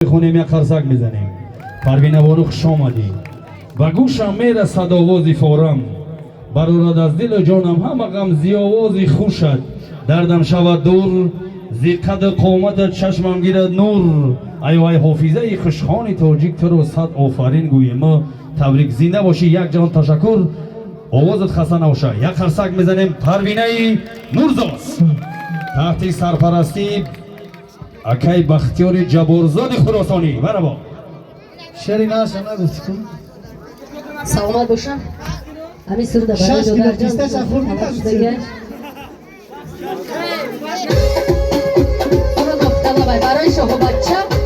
Мехонем, як қарсак мезанем. Парвина бону, хуш омадӣ. Ба гӯшам мерасад овози форам, барорад аз дилу ҷонам ҳама ғам зи овози хушат. Дардам шавад дур зи қаду қоматат, чашмам гирад нур. Ай вай, ҳофизаи хушхони тоҷик, туро сад офарин гӯем мо. Табрик, зинда бошӣ, як ҷаҳон ташаккур, овозат хаста набоша. Як қарсак мезанем. Парвинаи Нурзод таҳти сарпарастии акай Бахтиёри Ҷаборзоди Хуросонӣ. Бараво. Шери наша нагуфти ку. Саломат бошам. Ҳамин суруда барои Шаш кило додарҷон. писташа хӯрдӣ, нагуфти? Суруд, барои шоҳубачча.